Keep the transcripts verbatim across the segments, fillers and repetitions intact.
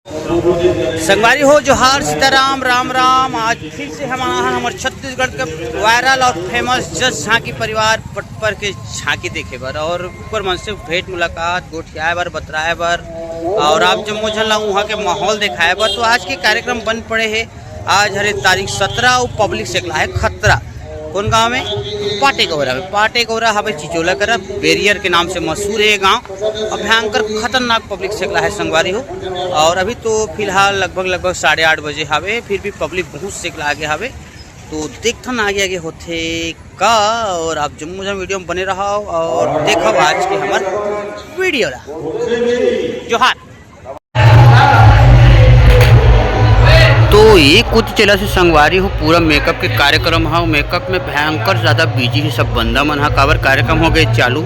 संगवारी हो, जोहार, सीताराम, राम राम। आज फिर से हम आए हैं हमर छत्तीसगढ़ के वायरल और फेमस जस झांकी परिवार पटपर के झांकी देखे बर और ऊपर मन से भेंट मुलाकात, गोठियाए बर, बतराए बर और आप जम्मो झन ला उहाँ के माहौल देखाए बर। तो आज के कार्यक्रम बन पड़े हे। आज हरे तारीख सत्रह अउ पब्लिक सेकला है खतरा। कौन गांव में? पाटे गौरा में। पाटे गौरा हवे चिचोला करा, बैरियर के नाम से मशहूर है ये गांव। अब भयंकर खतरनाक पब्लिक सेकला है संगवारी हो। और अभी तो फिलहाल लगभग लगभग साढ़े आठ बजे हवे, फिर भी पब्लिक बहुत सेकला आगे हवे। तो देखथन आगे आगे होथे का। और आप जम्मो जन वीडियो में बने रहो और देखो आज के हमर वीडियो ला। जोहार। तो एक कोती चला से संगवारी हो, पूरा मेकअप के कार्यक्रम हा। मेकअप में भयंकर ज़्यादा बिजी है सब बंदा मन हा, काबर कार्यक्रम हो गए चालू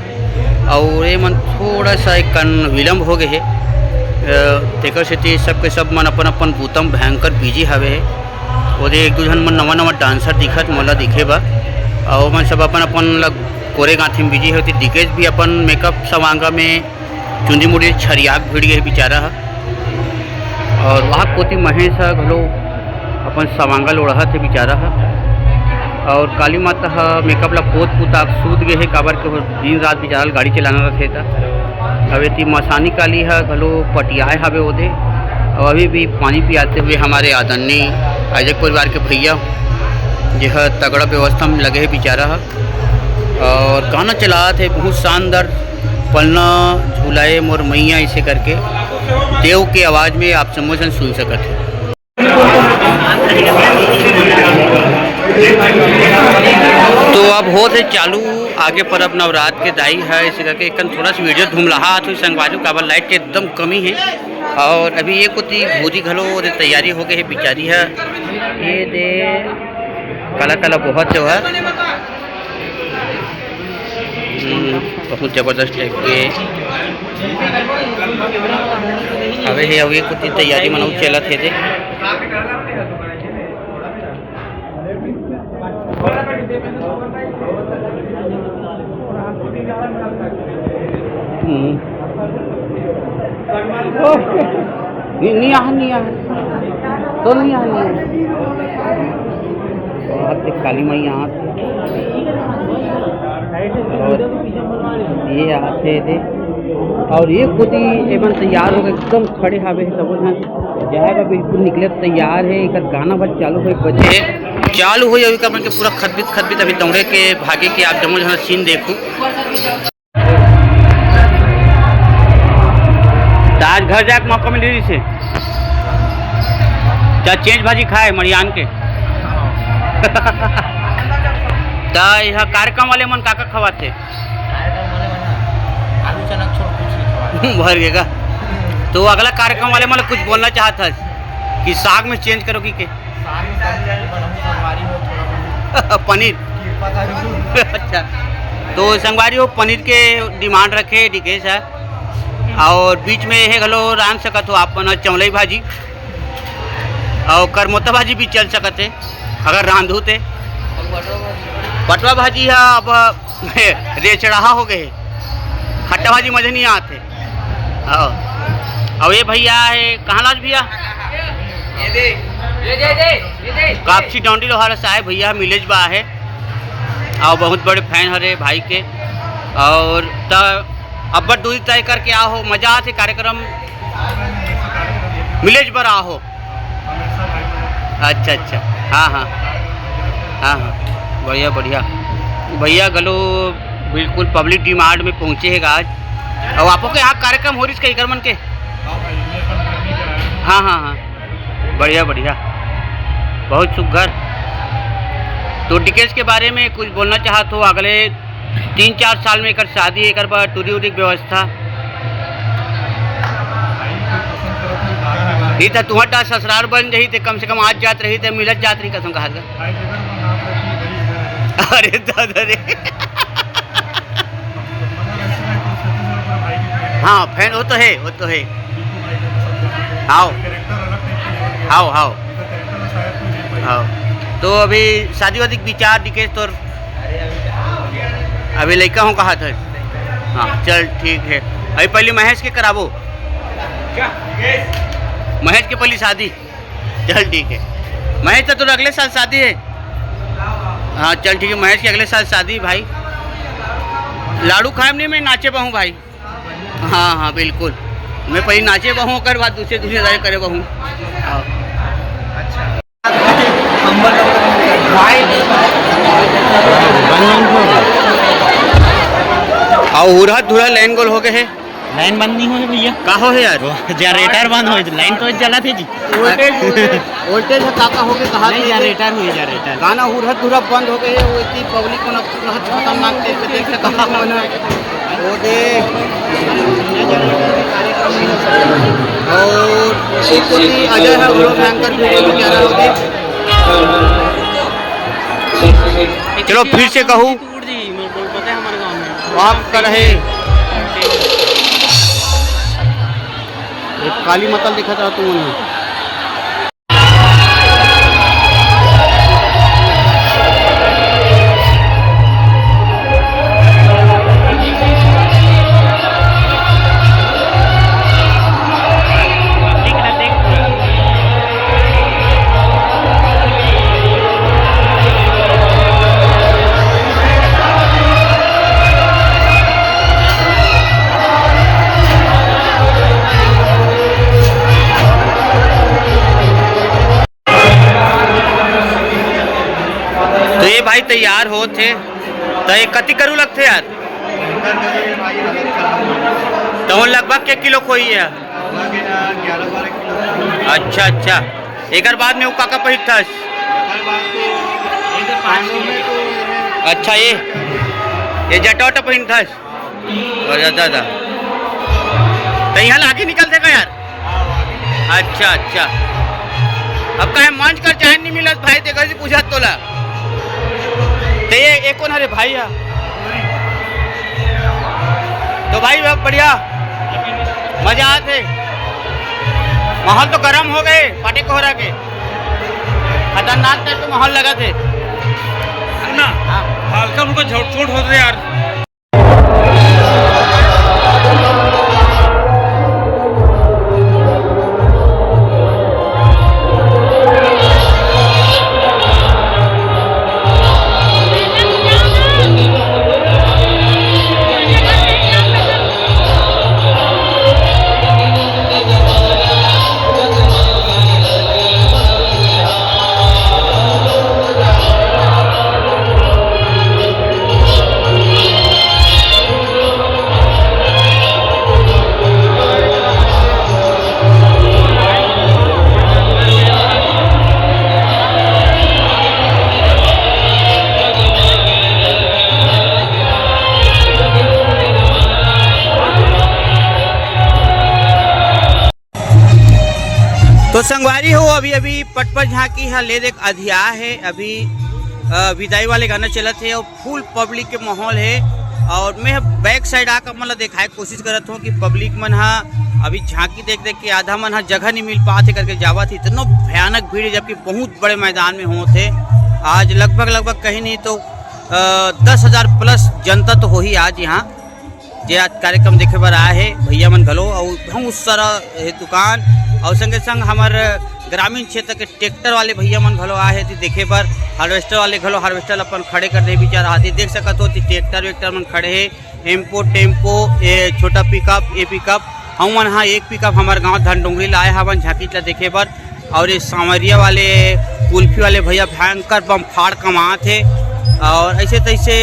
और ये मन थोड़ा सा एक कन विलम्ब हो गए है। अ, तेकर सेती सबके सब मन अपन अपन बूता म भयंकर बिजी हवे है। ओदे एक दू झन मन नवा नवा डांसर दिखत मोला दिखे बा, और मन सब अपन अपन ला कोरे गांथी में बिजी है। तो डीकेश भी अपन मेकअप सवांगा में चुंदी मुड़ी छरियाक भिड़ गए बेचारा ह। और वहाँ कोती महेश ह घलो अपन सवांगा ल ओढ़त हे बेचारा ह। और काली माता ह मेकअप ला पोत पुता के सूत गए हे, काबर के वो दिन रात बेचारा ल गाड़ी चलाना रथे। त अब एती मसानी काली ह घलो पटियाए हवे ओदे। और अभी भी पानी पियाते हुए हमारे आदरणीय आयोजक परिवार के भैया, जे ह तगड़ा व्यवस्था में लगे हे बेचारा ह। और गाना चलात हे बहुत शानदार, पलना झुलाए मोर मैया, इसे करके देव के आवाज में आप समूह जन सुन सकत हे। तो अब होत हे चालू आगे परब नवरात के दाई है, इसे करके एक थोड़ा सा वीडियो धुमलाहा तो संगवारी काबर लाइट के एकदम कमी है। और अभी ये कोती भूरी घलो ओदे तैयारी हो गए है बेचारी है। ये दे काला काला बहुत जो है। हम्म, बहुत जबरदस्त टाइप के हवे हे। अउ ये कोती तैयारी मन अउ चलत हे दे। हम्म। नहीं, नहीं आ, नहीं आ। तो नहीं आ, नहीं आ। वहाँ पे काली माई आ। और ये आते थे। और ये खुद ही एमन तैयार हो गए, एकदम खड़े हावे हे सबो झन। जाए बर बिल्कुल निकले तैयार हे। एकर गाना बस चालू होए बजे। चालू हो अभी का मन के पूरा खतबित खतबित अभी दौड़े के भागे के आप जम्मो झन सीन देखू। त आज घर जाए के मौका मिल रही से। त चेंज भाजी खाए मड़ियान के। त यह कार्यक्रम वाले मन का का खवाथे? आलू चना छोड़ कुछ नहीं खवाए। भर गए का? तो अगला कार्यक्रम वाले मन कुछ बोलना चाहत हस कि साग में चेंज करो कि के? साग में सब्जी बनाऊं, सोमवारी हो थोड़ा बहुत। पनीर। कृपा था जो। अच्छा, तो संगवारी हो, पनीर के डिमांड रखे डीकेश है। और बीच में ये घलो रांध सकत हो आप मन चौलई भाजी, और करमोता भाजी भी चल सकत है अगर रांधू ते। पटवा भाजी है अब रेचड़ाहा हो गए, खट्टा भाजी मजे नहीं आते। हाँ। अब ये भैया है, कहाँ लाज भैया? ये दे, ये दे, ये दे, ये दे। कापसी डोंडी लोहारा से आए भैया, मिलेज बा है। और बहुत बड़े फैन हरे भाई के। और त अब्बड़ दूरी तय करके आहो, मजा आथे कार्यक्रम। मिलेज बर आहो। अच्छा, अच्छा। हाँ, हाँ। हाँ, हाँ। बढ़िया, बढ़िया। भैया घलो बिल्कुल पब्लिक डिमांड में पहुँचे हे आज। और आपो के यहाँ कार्यक्रम हो रही कई कर मन के? हाँ, हाँ, हाँ। बढ़िया, बढ़िया। बहुत सुघर। तो डीकेश के बारे में कुछ बोलना चाहत हो? अगले तीन चार साल में एकर शादी, एकर बाद टूरी उरी के व्यवस्था। नहीं तो तुहर डाल ससुराल बन जाही, ते कम से कम आज जात रही, ते मिलत जात रही, कसम कहा था। अरे दादा रे। हाँ, फैन वो तो है, वो तो है। हाव। हाव, हाव। हाव। तो अभी शादी वादी के विचार, डीकेश, तोर? अभी लइका हूँ कहा था। हाँ, चल ठीक है। अभी पहले महेश के कराबो। महेश के पहली शादी। चल ठीक है। महेश, तो तोर अगले साल शादी है। हाँ चल ठीक है, महेश के अगले साल शादी भाई। लाडू खाएम नहीं, मैं नाचे बहूँ भाई। हाँ हाँ बिल्कुल, मैं पहले नाचे बहूँ, ओकर बाद दूसरे दुनियादारी करे बहूँ। हाँ। अउ हुरहा धुरहा लाइन गोल हो गए है। लाइन बंद नहीं होए भैया। का हो है यार? वो जनरेटर बंद होए, लाइन तो जलत हे जी। वोल्टेज, वोल्टेज है, काका होके कहा नहीं, थे। जनरेटर हुई, जनरेटर। गाना हुरहत धुरहत बंद हो गए, वो इतनी पब्लिक को ना बहुत खतरनाक देख के देख सकते हो ना। वो दे। और अजय है, वो लोग एंकर भी है, क्या नाम होते? चलो फिर से कहूँ। टूट जी, मेरे को पता है हमारे गाँव में। आप कर रहे। एक काली माता दिखा था तुम। तो ये भाई तैयार होत हे, तो ये कति करू लगथे यार? तो लगभग के किलो खोई है? अच्छा अच्छा, एकर बाद में वो काका पहिरथस? अच्छा, ये ये जटा वटा पहिरथस? और ज्यादा था। तो यहाँ आगे निकलते का यार? अच्छा अच्छा। अब कहे मंच कर जान नहीं मिलत भाई, देखो जी पूछत तोला। ते ये एक कौन हरे भाई है? तो भाई बहुत बढ़िया, मजा आते। माहौल तो गर्म हो गए पाटे कोहरा के, खतरनाक टाइप का माहौल लगा थे। सुनना, हाँ। हल्का उनको झोट छोट होते यार। तो संगवारी हो, अभी अभी पटपट झांकी ह ले देख अधिया है। अभी अ, विदाई वाले गाना चलत है और फुल पब्लिक के माहौल है। और मैं बैक साइड आकर मतलब दिखाए के कोशिश करत हूँ कि पब्लिक मन हा अभी झांकी देख देख के आधा मन हा जगह नहीं मिल पात है करके जावत है। इतना भयानक भीड़ है, जबकि बहुत बड़े मैदान में होत है। आज लगभग लगभग कहीं नहीं तो अ, दस हजार प्लस जनता तो होही आज यहाँ, जे आज कार्यक्रम देखे बर आए हे भैया मन घलो, अउ बहुत सारा हे दुकान, अउ संगे संग हमर ग्रामीण क्षेत्र के ट्रैक्टर वाले भैया मन घलो आए हे देखे बर, हार्वेस्टर वाले घलो हार्वेस्टर अपन खड़े कर दे बिचारा हाथी। देख सकत हो, ट्रैक्टर वैक्टर मन खड़े हे, एम्पो, टेम्पो, ये छोटा पिकअप, ये पिकअप, हमन हा एक पिकअप हमर गांव धनडोंगरी लाए हवन झांकी ला देखे बर। और ये सांवरिया वाले, कुल्फी वाले भैया भयंकर बम फाड़ कमात हे। और ऐसे तैसे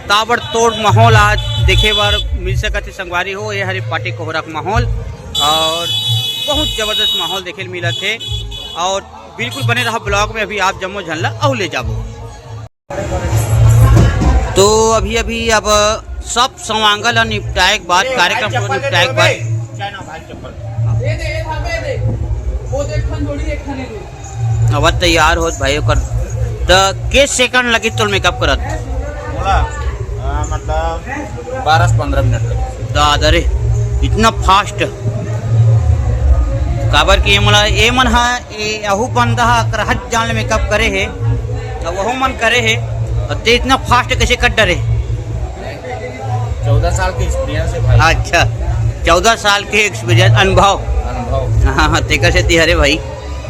ताबड़तोड़ माहौल आज देखे बर मिल सकत हे संगवारी हो। ये हरे पाटे कोहरा के माहौल और बहुत जबरदस्त माहौल देखे ल मिलत हे। और बिल्कुल बने रहा ब्लॉग में, अभी आप जम्मो झन ला अउ ले जाबो। तो अभी अभी अब सब समांगल निपटाए के बाद, कार्यक्रम को निपटाए के बाद अब तैयार होत भाई ओकर। त के सेकंड लगी तोर मेकअप करत? बोला, आ, मतलब बारह से पंद्रह मिनट लगे। दादा रे, इतना फास्ट। काबर कि ये मोला, ये मन हा, ये अहू बंदा हा अकरहत जान ले मेकअप करे हे, अब वहू मन करे हे, और ते इतना फास्ट कैसे कर डरे? चौदह साल के एक्सपीरियंस है भाई। अच्छा, चौदह साल के एक्सपीरियंस, अनुभव। हाँ, हाँ, तेकर सेती हरे भाई,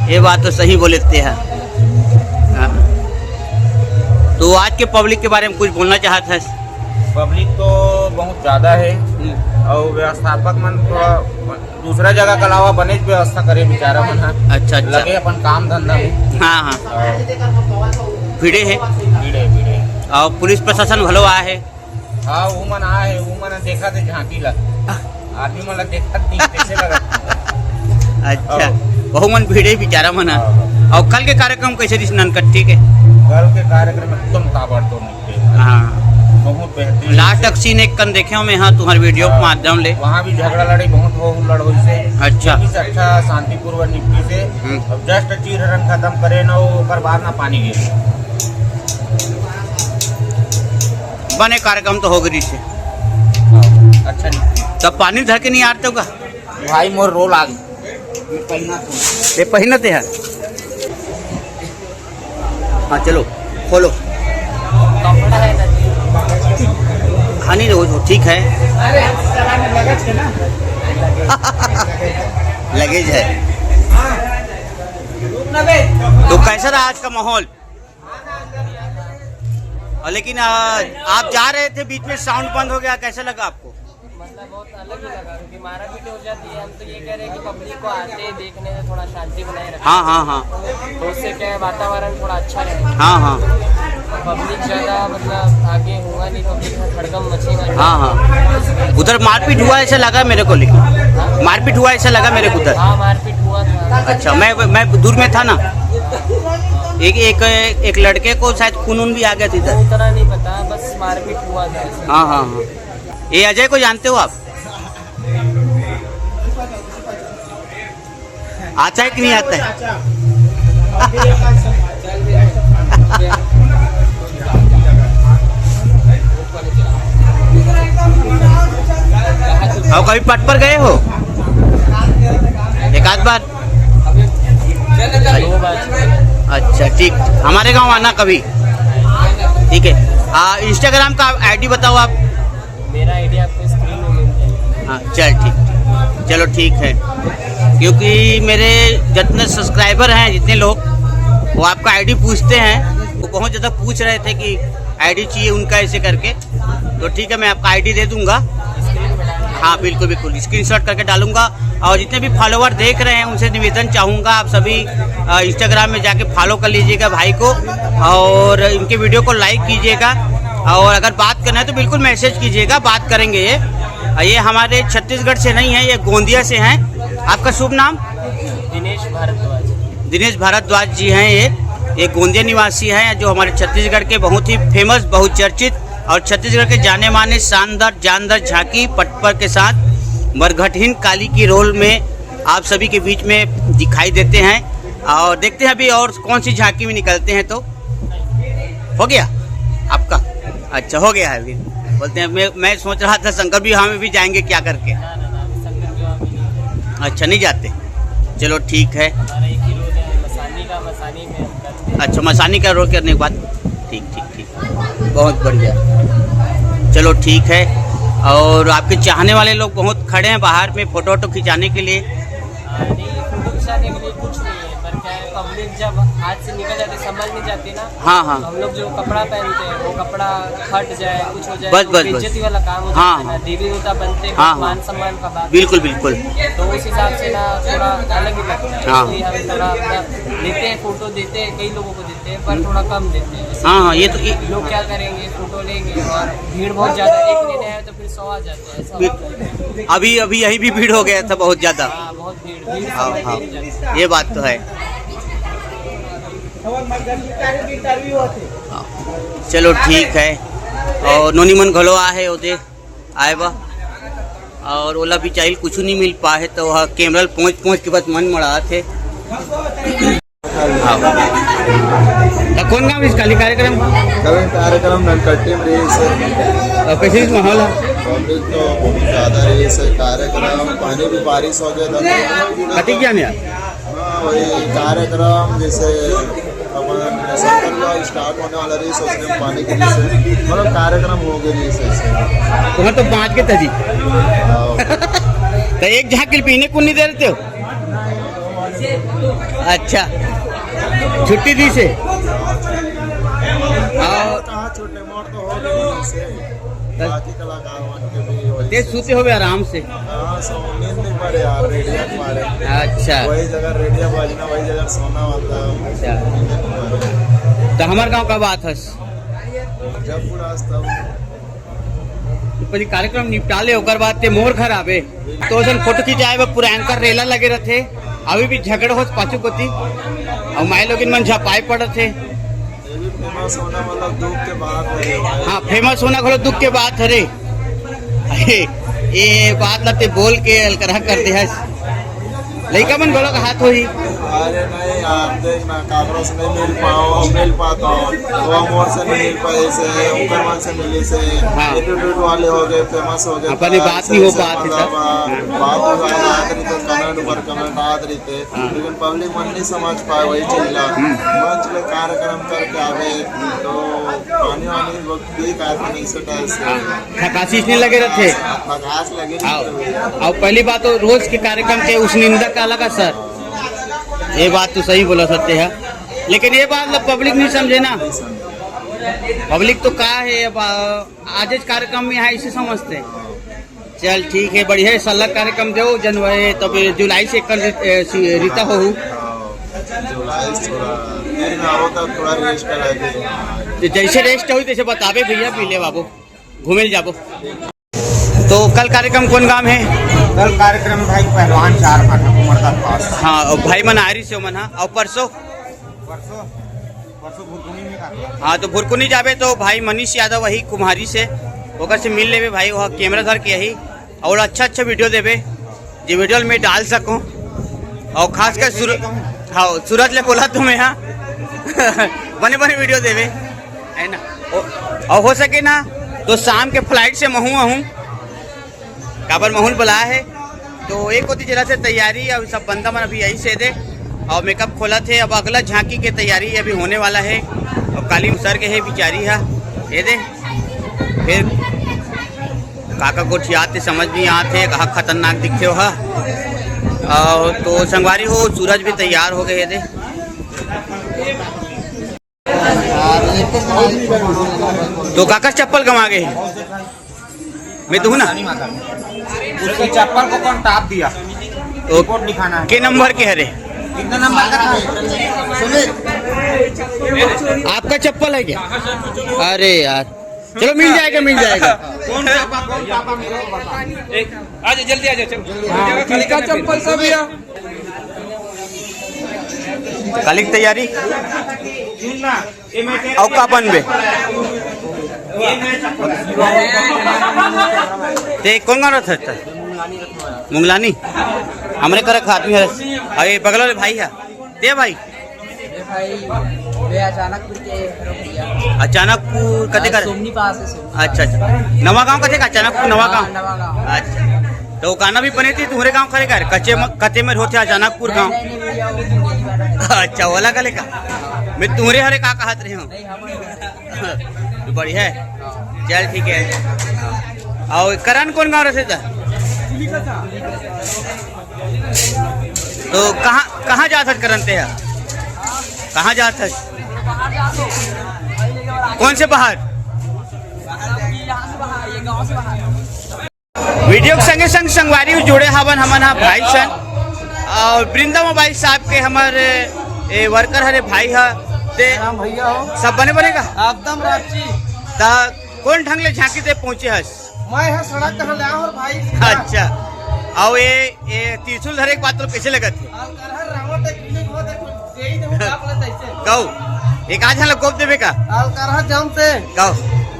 ये बात तो सही बोले ते ह। हाँ। तो आज के पब्लिक के बारे में कुछ बोलना चाहत हस? पब्लिक तो बहुत ज्यादा है। हम्म। और व्यवस्थापक मन थोड़ा दूसरा जगह के अलावा बनेच व्यवस्था करे बेचारा मन ह। अच्छा, अच्छा। लगे अपन काम धंधा में। हाँ, हाँ। भिड़े है। भिड़े, भिड़े। और पुलिस प्रशासन घलो आए है। हाँ, वो मन आए है, वो मन देखत हे झांकी ला। आदमी मन ला देखत नहीं, कैसे लगत? अच्छा, हाँ। वहू मन भिड़े बेचारा मन ह। हाँ, हाँ। और कल के कार्यक्रम कैसे रहिस ननकट्टी के? कल के कार्यक्रम एकदम ताबड़तोड़ निकले। हाँ। बहुत बेहतरीन। लास्ट तक सीन एक कन देखे हूँ मैं, हाँ, तुम्हारे वीडियो के हाँ। माध्यम ले। वहाँ भी झगड़ा लड़ाई बहुत हो, लड़ होइस हे। अच्छा। ये भी से अच्छा शांतिपूर्वक निपटिस हे। हम्म। अब just चीर हरण खत्म करे ना, वो ओकर बाद ना पानी गिरे। बने कार्यक्रम तो हो गई से। हाँ, अच्छा निपटिस। तब पानी धर के नहीं आते होगा? भाई, मोर रोल आ गई। ये पहिना तो है। हाँ, चलो, खोलो। हाँ, नहीं, वो ठीक है। लगेज है। तो कैसा रहा आज का माहौल? और लेकिन, आ, आप जा रहे थे, बीच में साउंड बंद हो गया, कैसा लगा आपको? मतलब, बहुत अलग ही लगा, क्योंकि मारापीट हो जाती है। हम तो ये कह रहे हैं कि पब्लिक को आते देखने से थोड़ा शांति बनाए रखें। हाँ, हाँ, हाँ। तो उससे क्या है, वातावरण थोड़ा अच्छा रहेगा। हाँ, हाँ। पब्लिक ज़्यादा, मतलब, आगे होगा नहीं, पब्लिक में भड़कम मचेगा। हाँ, हाँ। उधर मारपीट हुआ ऐसा लगा मेरे को, लेकिन मारपीट हुआ ऐसा लगा मेरे को उधर। हाँ, मारपीट हुआ था। अच्छा, मैं, मैं दूर में था ना। एक, एक, एक लड़के को शायद खून वून भी आ गया था इधर। उतना नहीं पता, बस मारपीट हुआ था। हाँ, हाँ, हाँ। ये अजय को जानते हो आप? आता है कि नहीं आता है? और कभी पट पर गए हो एक आध बार? अच्छा, ठीक। हमारे गांव आना कभी। ठीक है। आ, इंस्टाग्राम का आईडी बताओ आप। मेरा आईडी आपको स्क्रीन में मिल जाएगा। हाँ, चल ठीक, चलो ठीक है, क्योंकि मेरे जितने सब्सक्राइबर हैं, जितने लोग, वो आपका आईडी पूछते हैं। वो बहुत ज़्यादा पूछ रहे थे कि आईडी चाहिए उनका, ऐसे करके। तो ठीक है, मैं आपका आईडी दे दूंगा। हाँ, बिल्कुल, बिल्कुल, स्क्रीनशॉट करके डालूंगा। और जितने भी फॉलोअर देख रहे हैं, उनसे निवेदन चाहूँगा, आप सभी इंस्टाग्राम में जाके फॉलो कर लीजिएगा भाई को, और इनके वीडियो को लाइक कीजिएगा। और अगर बात करना है तो बिल्कुल मैसेज कीजिएगा, बात करेंगे। ये ये हमारे छत्तीसगढ़ से नहीं है, ये गोंदिया से हैं। आपका शुभ नाम? दिनेश भारद्वाज। दिनेश भारद्वाज जी हैं ये। ये गोंदिया निवासी हैं, जो हमारे छत्तीसगढ़ के बहुत ही फेमस, बहुत चर्चित और छत्तीसगढ़ के जाने माने शानदार जानदार झांकी पटपर के साथ मरघटहीन काली की रोल में आप सभी के बीच में दिखाई देते हैं। और देखते हैं अभी और कौन सी झांकी में निकलते हैं। तो हो गया आपका? अच्छा, हो गया है अभी। बोलते हैं, मैं मैं सोच रहा था शंकर विवाह में भी जाएंगे क्या करके। अच्छा, नहीं जाते। चलो, ठीक है। अच्छा, मसानी का रोल करने के बाद। ठीक, ठीक, ठीक। बहुत बढ़िया। चलो, ठीक है। और आपके चाहने वाले लोग बहुत खड़े हैं बाहर में फोटो वोटो खिंचाने के लिए। हाँ, नहीं, फोटो खिंचाने के लिए कुछ नहीं है, पर क्या है, पब्लिक जब हाथ से निकल जाती, संभल नहीं जाती ना। हाँ, हाँ। तो हम लोग जो कपड़ा पहनते हैं, वो कपड़ा फट जाए, कुछ हो जाए, बस, तो बस, बस। बेइज्जती वाला काम हो जाता है ना। हाँ। देवी देवता बनते हैं, हाँ, हाँ। मान सम्मान का बात। बिल्कुल, बिल्कुल। तो उस हिसाब से ना, थोड़ा अलग ही लगता है। हाँ। इसलिए हम थोड़ा अपना लेते हैं, फोटो देते हैं, कई लोगों को देते हैं, पर थोड़ा कम देते हैं। हाँ, हाँ, ये तो, ये लोग क्या करेंगे, फोटो लेंगे और भीड़ बहुत ज़्यादा, एक लेने आए तो फिर सौ आ जाते हैं, ऐसा होता है। अभी, अभी यहीं भी भीड़ हो गया था बहुत ज़्यादा। हाँ, बहुत भीड़, भीड़ से हाँ, हाँ, भीड़ जाती है। ये बात तो है। हाँ, चलो, ठीक है। और नोनी मन घलो आहे ओदे, आए बा, और ओला भी चाहिए कुछ नहीं मिल पाए, तो वह कैमरा पहुँच पहुँच के बस मन मड़ा थे। हाँ। तो कौन गाँव इस काली कार्यक्रम? कभी कार्यक्रम ननकट्टी में रही सर। तो कैसे इस माहौल है? पब्लिक तो बहुत ज़्यादा रही सर। कार्यक्रम पानी भी बारिश हो गया था। कति क्या नहीं? हाँ, वही कार्यक्रम जैसे अपन शंकर का स्टार्ट होने वाला रही, सोचने में पानी के लिए से, मतलब कार्यक्रम हो गया रही सर। तुम्हें तो पाँच के तजी। हाँ। तो एक झांकी पीने को नहीं दे रहे हो? अच्छा, छुट्टी दिस हे। अउ कहाँ छुट्टी, मोर तो हो गई से। बाकी कलाकार मन के भी वही ते सुते होबे आराम से। हाँ, सो नींद नहीं पड़े यार, रेडियो के मारे। अच्छा। वही जगह रेडियो बजना, वही जगह सोना होता है। अच्छा। तो हमार गाँव कब आत हस? जब पूरा आज तब। तो पहले कार्यक्रम निपटा ले, ओकर बाद ते मोर घर आबे। तो ओसन फोटो खिंचाए बर पूरा एंकर रेला लगे रथे। अभी भी झगड़ा होत पाछू कोती, अउ माई लोगिन मन झपाए पड़त हे। ये भी फेमस होना मतलब दुख के बात है भाई। हाँ, फेमस होना घलो दुख के बात हरे। ये बात ला ते बोल के अलकरहा कर दे हस। लइका मन घलो हाथ होही। अरे नहीं यार, देख ना, काकरो से नहीं मिल पाओ, हम मिल पाता हूँ। वो मोर से नहीं मिल पाए से, ओकर मन से मिली से। हाँ। एटीट्यूड वाले हो गए, फेमस हो गए, अपने बात नहीं हो पात है, मतलब, सर। हाँ। बात हो जाए, आत रही तो कमेंट ऊपर कमेंट आत रही थे। हाँ। लेकिन पब्लिक मन नहीं समझ पाए वही चीज ला। हम्म। मंच में कार्यक्रम करके आवे, तो पानी वानी वो कोई कार्यक्रम नहीं सेट है इससे। हाँ। थकासी इसने लगे रहते। हाँ, थकास लगे रहते। आओ, पहली बात तो रोज के कार्यक्रम के उस निंदा का लगा सर। ये बात तो सही बोला सत्य है, लेकिन ये बात ला पब्लिक नहीं समझे ना। पब्लिक तो का है, अब, आ, आज इस कार्यक्रम में यहाँ इसे समझते हैं। चल ठीक है, बढ़िया है, सल्ला कार्यक्रम दो जनवरी, तब जुलाई से कर, ए, सी-, रीता हो। जुलाई से थोड़ा, फिर ना होता, थोड़ा रेस्ट करा दे। तो जैसे रेस्ट होई, तैसे बताबे भैया, मिले बाबू, घूमे ल जाबो। तो कल कार्यक्रम कौन गांव है? कल कार्यक्रम भाई पहलवान चार फाटा कुमरदा पास। हाँ, और भाई मन आ रही से मन, हाँ, और परसों? परसों, परसों भुरकुनी में का। हाँ, तो भुरकुनी जाबे तो भाई मनीष यादव वही कुम्हारी से, ओकर से मिल लेबे भाई, वह कैमरा धर के यही, और अच्छा अच्छा वीडियो देबे, जे वीडियो में डाल सकूं। और खासकर सूरज, हाँ, सूरज ले बोला तुम्हें, हाँ। बने बने वीडियो देबे, है ना? ओ, और हो सके ना तो शाम के फ्लाइट से महू आहूँ, काबर महू ल बुलाया है। तो एक होती जरा से तैयारी, अब सब बंदा मन अभी यही से दे, और मेकअप खोला थे। अब अगला झांकी के तैयारी अभी होने वाला है। अब काली सर के है बिचारी है, ये दे। फिर काका गोठियात हे, समझ नहीं आत हे, कहा खतरनाक दिखथे ओहा। अउ तो संगवारी हो, सूरज भी तैयार हो गए हे दे। तो काका चप्पल गंवा गए हे। मैं तो हूँ ना। उसकी चप्पल को कौन टाप दिया? तो रिपोर्ट लिखाना है। के नंबर के हरे? कितना नंबर का था? आपका चप्पल है क्या? अरे यार, चलो मिल जाएगा, मिल जाएगा। कौन पापा, कौन पापा मेरे को बता। एक, आ जा, जल्दी आ जा, चलो। हाँ, किसका चप्पल था भैया? काली के तैयारी। सुन ना, ये मैं तेरे अउ का बनबे? ये मैं चप्पल। ते कौन गाँव रथस? मुंगलानी। हमरे करा के आदमी हरे। अरे बगल वाले भाई है। ते भाई? ए भाई, मैं अचानकपुर के हरव भैया। अचानकपुर कते हाँ, कर? सोमनी पास है, सोमनी अच्छा, पास। अच्छा। नवा गांव कते का? अचानकपुर नवा हाँ, गांव? नवा गांव। अच्छा। तो गाना भी बने थी तुम्हारे गांव करे कर? कच्चे म-, कते में होते अचानकपुर नहीं, गांव? नहीं, नहीं भैया, वो मुंगेली वाला है। अच्छा, ओला कले का? मैं तुम्हारे हरे का कहत रहे हूँ। नहीं, हम तो बढ़िया है। चल ठीक है। और करण कौन गांव रहे था? तो कहाँ, कहाँ जात हस करन ते ह? कहाँ जात हस? कौन से बाहर? वीडियो के संगे संग संगवारी जुड़े हवन हमन हा भाई सन। और वृंदा मोबाइल साहब के हमर ए वर्कर हरे भाई हा। ते राम भैया हो। सब बने बने का? एकदम राची। ता कौन ढंग ले झांकी ते पहुंचे हस? मैं ह सड़क कहाँ ले आऊँ भाई? अच्छा। अउ ये, ये त्रिशूल धरे के बाद तो कैसे लगत हे? अलकरहा रावण देख, फीलिंग हो देख, यही देखो क्या बोला था इसे? कहू, एक आध झलक गोप देबे का? अलकरहा जाम से। कहू।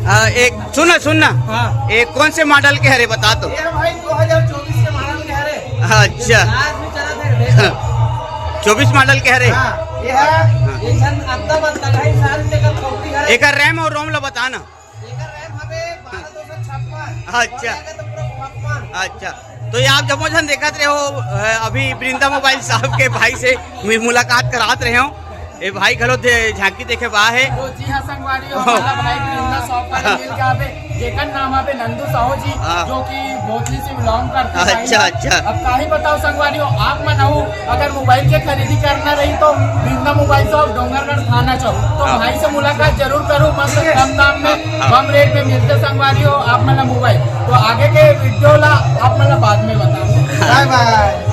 आ, एक सुन ना, सुन ना। हाँ। एक कौन से मॉडल के हरे बता तो? ये भाई दो हज़ार चौबीस के मॉडल के हरे। अच्छा। आज भी चला था, देखो। चौबीस मॉडल के हरे? हाँ, ये है, हाँ। ये झन अद्दा बद्दा ढाई साल से कर कॉपी हरे। एकर रैम और रोम ला बता ना। एकर रैम हवे बारह दो सौ छप्पन। अच्छा। और एकर तो पूरा छप्पन। अच्छा, तो ये आप जम्मो झन देखत रहे हो, अ, अभी वृंदा मोबाइल साहब के भाई से मु-, मुलाकात करात रहे हो। ए भाई घलो दे, झांकी देखे बा हे। तो जी हाँ संगवारी हो, ओहो। हमारा भाई वृंदा शॉप वाले मिल के आवे, जेकर नाम आवे नंदू साहू जी, हाँ। जो कि भोजली से बिलोंग करते हैं। अच्छा, अच्छा। अब काहे बताओ संगवारी हो, आप मन हो, अगर मोबाइल के खरीदी करना रही तो वृंदा मोबाइल शॉप, डोंगरगढ़ थाना चौक। तो हाँ। भाई से मुलाकात जरूर करो, मस्त कम दाम में, हाँ। कम रेट में मिलते संगवारी हो आप मन ला मोबाइल। तो आगे के वीडियो ला आप मन ला बाद में बताऊँ। बाय बाय।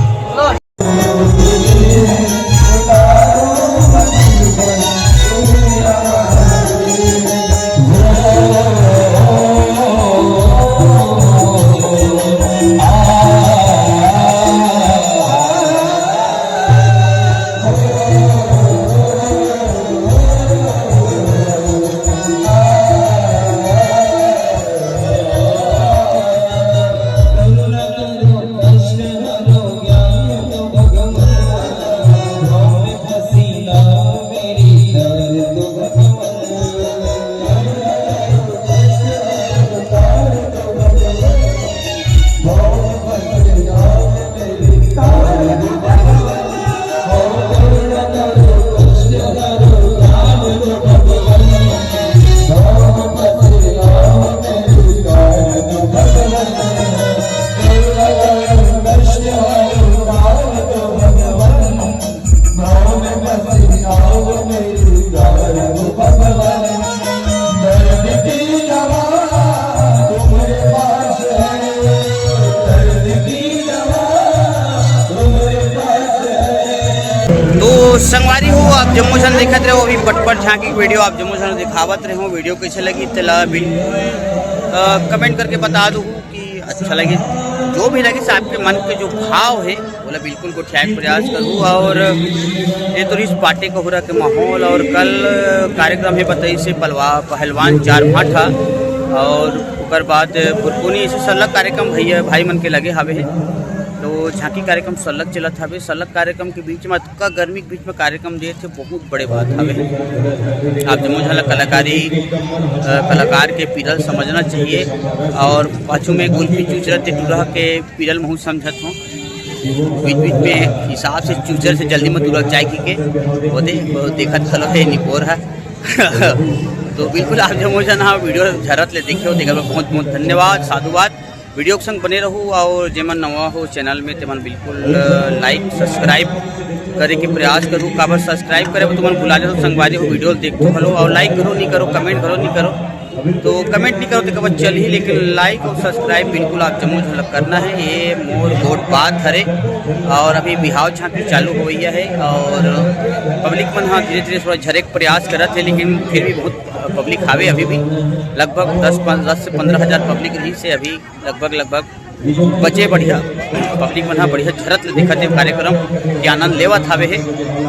तो संगवारी हो, आप जम्मो झन देखत रहो अभी पटपट झांकी के वीडियो, आप जम्मो झन दिखावत रहो। वीडियो कैसे लगी तेला भी, अ, कमेंट करके बता दो कि अच्छा लगे, जो भी लगे, आपके मन के जो भाव है, ओला बिल्कुल गोठियाए के प्रयास करूँ। और ये तो रिहिस पाटे कहुरा के माहौल, और कल कार्यक्रम हे बताइस हे पलवा-, पहलवान चार भाठा, और ओकर बाद भुरकुनी, ऐसे सरलग कार्यक्रम भैया, भाई मन के लगे हावे हे। तो झांकी कार्यक्रम सरलग चलत हावे, सरलग कार्यक्रम के बीच में, अतका गर्मी के बीच में कार्यक्रम देत हे, बहुत बड़े बात हावे। आप जम्मो झन ला कलाकारी, अ, कलाकार के पीरल समझना चाहिए। और पाछू में गुल्फी चुचरा ते टूरा के पीरल महू समझत हों। बीच बीच में हिसाब से चुचर से जल्दी मत उलझ जाए कि के, वो दे, वो देखत घलो हे निपोर है। तो बिल्कुल आप जम्मो झन हाँ वीडियो झरत ले देखे हो, तेकर बर बहुत बहुत धन्यवाद, साधुवाद। वीडियो के संग बने रहू, और जेमन नवा हो चैनल में, तेमन बिल्कुल, अ, लाइक सब्सक्राइब करे के प्रयास करू। काबर सब्सक्राइब करे बर तुमन भुला जाथो संगवारी हो, वीडियो देखथो घलो, और लाइक करो नहीं करो, कमेंट करो नहीं करो। तो कमेंट नहीं करो तो कब चल ही, लेकिन लाइक और सब्सक्राइब बिल्कुल आप जम्मो झन ला करना है। ये मोर गोठ बात हरे, और अभी बिहाव झांकी चालू होवइया है, और पब्लिक मन हाँ धीरे धीरे थोड़ा झरे के प्रयास करत है, लेकिन फिर भी बहुत पब्लिक हावे अभी भी। लगभग दस, पाँच, दस से पन्द्रह हजार पब्लिक रहिस हे अभी, लगभग, लगभग बचे बढ़िया पब्लिक मन ह बढ़िया झरत ले देखत हे, कार्यक्रम के आनंद लेवत हावे हे।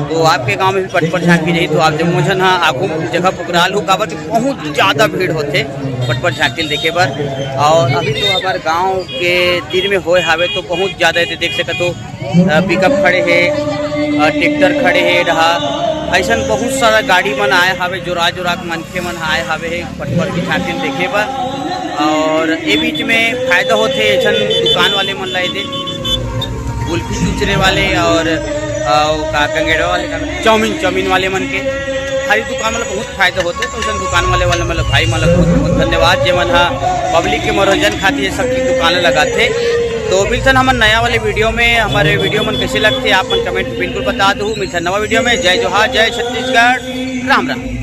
तो आपके गांव में भी पटपट झांकी जाही तो आप जम्मो झन ह आघू जगह पकड़ाल हो, काबर कि बहुत ज्यादा भीड़ होथे पटपट झांकी ल देखे बर। और अभी तो हमारे गांव के तीर में होए हावे तो बहुत ज्यादा एदे देख सकत हो, अ, पिकअप खड़े हे, अ, ट्रैक्टर खड़े हे, रहा अइसन बहुत सारा गाड़ी मन आए हावे, जोरा जोरा के मनखे मन आए हावे हे पटपट के झांकी ल देखे बर। और ए बीच में फायदा होथे ऐसन दुकान वाले मन ला एदे गुल्फी चुचरे वाले और, अ, का कंगेड़ा वाले का चाउमीन, चाउमीन वाले मन के हर एक दुकान वाला बहुत फायदा होथे। तो ऐसन दुकान वाले वाले मतलब भाई मन ला बहुत बहुत धन्यवाद, जे मन हा पब्लिक के मनोरंजन खातिर ये सब की दुकान लगाथे। तो मिलथन हमन नया वाले वीडियो में। हमारे वीडियो मन कैसे लगथे आप मन कमेंट बिल्कुल बता दो। मिलथन नवा वीडियो में। जय जोहार, जय छत्तीसगढ़, राम राम।